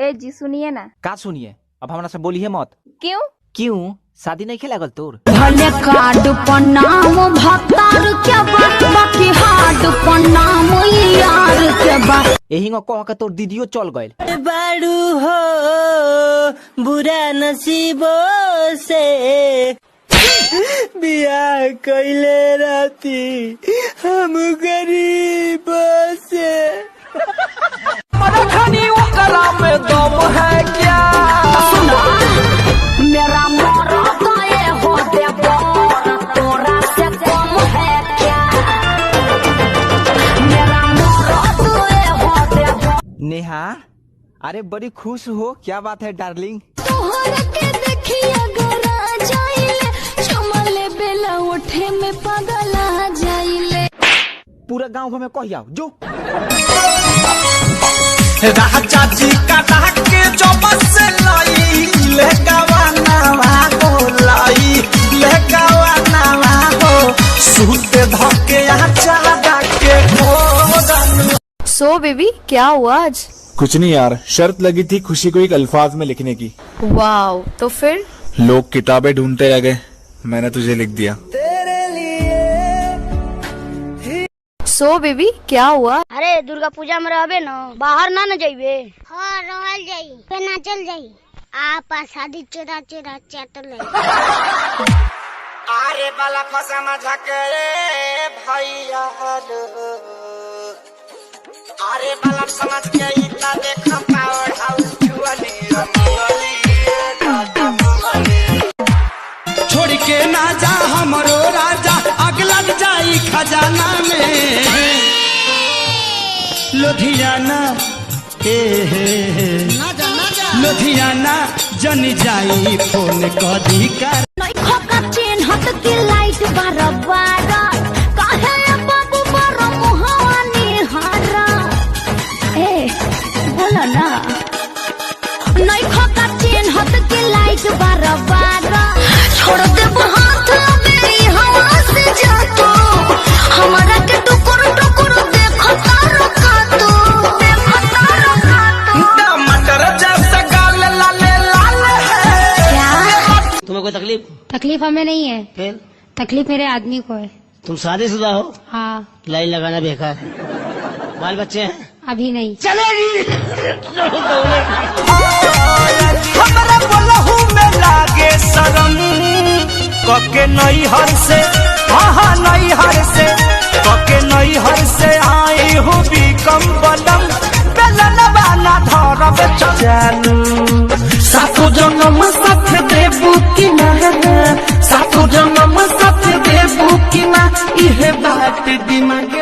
ए जी सुनिए ना। का सुनिए? अब हमरा से बोलिए मत। क्यों? क्यों, शादी नहीं खेला गल तोर? भले कार्ड पर नाम भतार के बा, बाकी हार्ड पर नाम यार के बा। एही कह के तोर दीदियो चल गइल। बाड़ू हो बुरा नसीबो से बियाह कइले रहती हम गरीब से। मरखनी ओकरा में दम है क्या? मेरा मरद ये हो देवर, तोरा से कम है क्या? मेरा मरद ये हो देवर। नेहा, अरे बड़ी खुश हो, क्या बात है डार्लिंग? तोहरा के देखिया गरा जाइले, चुमले बेला उठे में पगला जाइले। पूरा गांव भर में कह आओ जो। राजा जी का के जो बस लाई ले गवाना हो, लाई ले गवाना हो, सूते धके आचा के हो। सो बेबी क्या हुआ आज? कुछ नहीं यार, शर्त लगी थी खुशी को एक अल्फाज में लिखने की। वाओ, तो फिर? लोग किताबें ढूंढते रह गए, मैंने तुझे लिख दिया। सो बेबी क्या हुआ? अरे दुर्गा पूजा में रहबे न, बाहर ना न जइबे? हाँ रहल जाई, पे ना चल जाई, आप शादी चोरा चोरा चटल। अरे बाला फसा मझक रे भैया लो, अरे बाला समझ के इतना देख पावर हाउस जुअली छोड़ के ना जा हमरो राजा, आग लग जाई खजाना में। लुधियाना ए हे हे, लुधियाना जन जाई फोन कदी कर। नइखो का चिन्हत की लाइट बार बार, काहे बाबू बार मुहावा निहारा? ए बोला ना। नइखो का चिन्हत की लाइट बार बार, छोड़ दे हाथ मेरी हवा से जा तू, हमारा के टुकुर टुकुर देखो तारो का तू, देखो तारो का तू। टमाटर जैसा गाल लाल लाल है। क्या तुम्हें कोई तकलीफ? तकलीफ हमें नहीं है। फिर? तकलीफ मेरे आदमी को है। तुम शादीशुदा हो? हाँ। लाइन लगाना बेकार है। बाल बच्चे हैं? अभी नहीं। चलेगी। हमरा बोलहु में लागे शरम, कके नैहर से, हाँ नैहर से, कके नैहर से आई हूँ बीकम बलम, बेलनवा ना धरब चालू। सातो जन्म साथ देबू की ना, सातो जन्म साथ देबू की ना, इहे बात दिमाग